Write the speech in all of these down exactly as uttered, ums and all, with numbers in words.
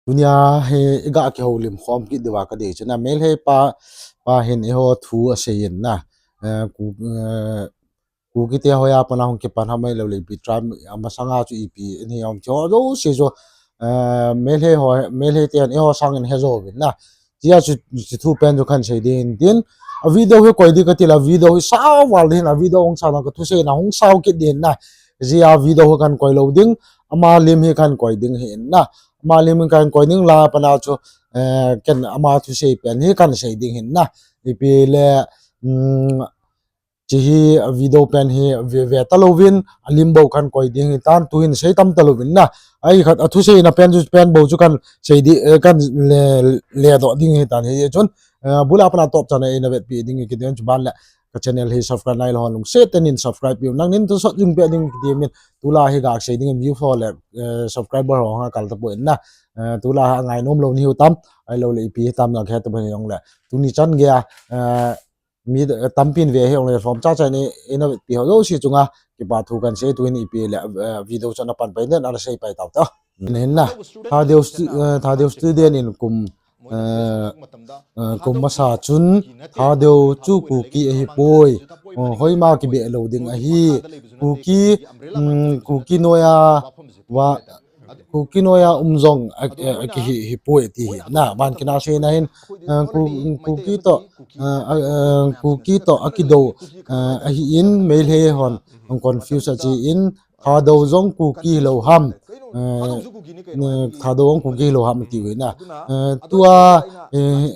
Tunia hi iga kihoulim khom kit diuva kadei chu na, Meitei pa, pa hin eiho thu asei in na. Eh, Ku, eh, Kuki te hoiya pat a hung kipan ham ahilouleh ipi tribe, amasanga chu ipi in hi um chu jouse chu, eh, Meitei ho, Meitei ten eiho sangin hejouvin na. Tia chu, chu thu pen chu kahin sei ding tin. A video hi koi ding kati le, a video hi sao val ding, a video hung sao na, ka thuseina hung sao kit ding na. Tia video hi kahin koi lou ding, ama lim hi kahin koi ding hi na. Ama lim hi kahin koi ding la, pat a chu, eh, ken ama thusei pen hi kahin sei ding hi na. Ipi le, um, Hiche hi a video pen hi ve, ve talouvin, a lim bou kahin koi ding hitan, tuhin sei tam talouvin na. Ahi khat a thuseina pen chu, pen bou chu kahin sei di, eh, kahin le, ledoh ding hitan hi chun. Eh, abul a pat a top chan a eina vetpi ding kiti chu ban le ka channel hi subscribe nailou hon lungset tah in subscribe piu. Nangin thusot jing pe ding kiti min, tulai hi gasei ding view ho le, eh, subscriber ho ha kal tapon na. Eh, tulai ha ngainom lou nahiu tam, ahilouleh ipi tam na khe tu ban jong le. Tuni chan geiya, eh, mi, eh, tampin ve hi jongle lhom chacha in eina vetpi ho jouse chunga kipa thu kahin sei, tuhin ipi le, eh, video chu ana pan pai den, ana sei pai tau ta. Hin na, Thadou stu-, eh, Thadou student in kum, eh, eh, kum masa chun Thadou chu Kuki ahipoi. Oh, hoima kibeh lou ding ahi. Kuki, mm, Kuki noiya va, Kuki noiya um jong a, a, akihi, hipoi ti hi na. Ban kina seina hin, eh, Ku, Kuki toh, eh, a, eh, Kuki toh akidou, eh, ahin Meitei hon hung confuse achi in, Thadou jong Kuki hilou ham, eh, eh, Thadou jong Kuki hilou ham ti hi na. Eh, tua, eh,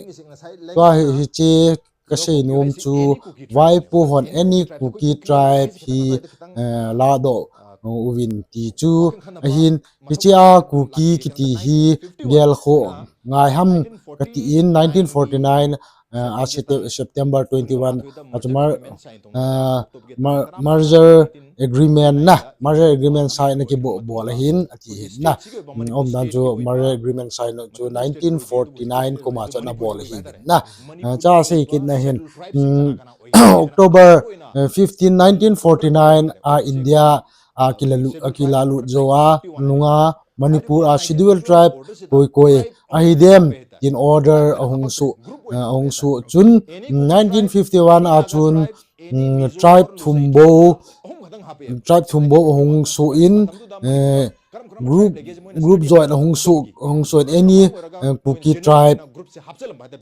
tua hi, hiche kasei nom chu, vaipo hon any Kuki tribe hi, eh, ladoh uvin ti chu ahin, hichea Kuki kiti hi gelkhoh ngai ham kati in nineteen forty-nine, eh, a Sep-, September twenty-one, a chu mer-, eh, mer-, merger agreement na, merger agreement sign ana kibol, bol ahin, ati hin na. Mm, umdan chu merger agreement sign chu nineteen forty-nine kum a chu ana bol ahin na. Eh, cha sei kit na hin, mm, October, eh, fifteen, nineteen forty-nine a India a kilalut, a kilalut jou a nunga Manipur a scheduled tribe koi koi ahi dem tin order ahung soh, eh, ahung soh chun nineteen fifty-one a chun, mm, tribe thum bou, tribe thum bou ahung soh in, eh, group, group join ahung soh, ahung soh in any, eh, Kuki tribe.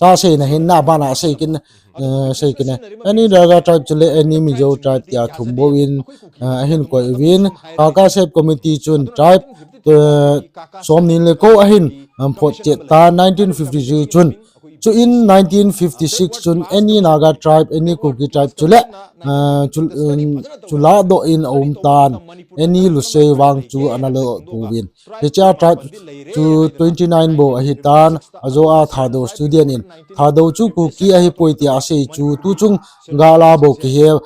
Cha seina hin na, ban a sei kit na, eh, sei kit na. Any Naga tribe chule any Mizo tribe tia thum bou in, eh, ahin koi uvin. Kaka Sep committee chun tribe, eh, somni le ko ahin, um, photchet tan nineteen fifty-three chun. Chuin nineteen fifty-six chun any Naga tribe, any Kuki tribe chule, eh, chu, um, chu ladoh in aum tan, any Lusei vang chu ana ladoh pouvin. Hichea tribe chu twenty-nine bou ahi tan, ajo a Thadou student in Thadou chu Kuki ahipoi tia asei chu tuchung gal a bou kihe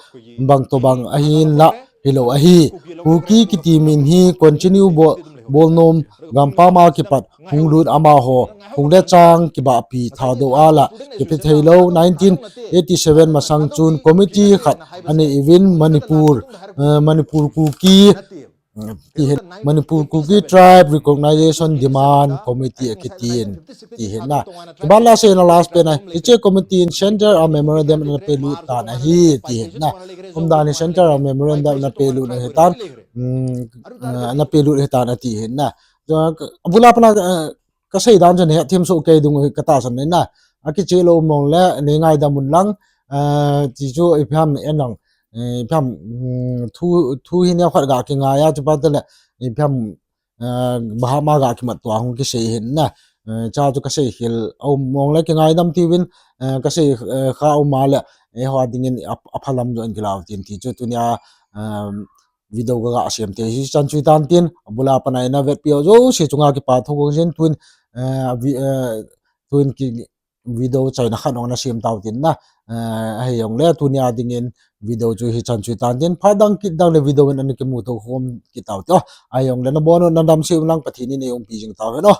bang tobang ahin la hilou ahi. Kuki kiti min hi continue bol, bol nom gampam a kipat hung lut amaho hung le chang kibahpi Thadou a la kipe thei lou. Nineteen eighty-seven masang chun committee khat anei uvin Manipur, eh, Manipur Kuki, eh, ti hin, Manipur Kuki Tribe Recognition Demand Committee akitin ti hin na. Chuban la seina last pen a, hiche committee in Centre a memorandum ana pelut tan ahi ti hin na. Umdan hi Centre a memorandum ana pelut ahi tan, mm, eh, ana pelut ahi tan ati hin na. Abul a pat a, eh, kasei dan chu nahet them soh kei ding u hi katahsan in na. Akicheh lou mong le nei ngaidam un lang, eh, ti chu ipi ham en lang, eh, ipi ham, mm, thu, thu hi neokhat ga kingai a, chuban tele ipi ham, eh, bahama ga kimat tua hung kisei hin na. Eh, cha chu kasei khel aum mong le kingaidam tiuvin, eh, kasei, eh, kha um a le, eh, eiho dingin ap-, aphalam joh in kilau tin ti chu tunia, eh, video kaga sem te hi chan chu tan tin, abul a pat a eina vetpi ho jouse chunga kipa thu kong jin tuin, eh, vi-, eh, tuin ki video chaina khat hung ana sem tau tin na, eh, ahi jongle tunia dingin video chu hi chan chu tan tin, phat dang kit dang le video in ana kimu to khom kit tau te. Ahi jongle nabon un nadam seh un lang Pathen in eiumpi jing tau hen o.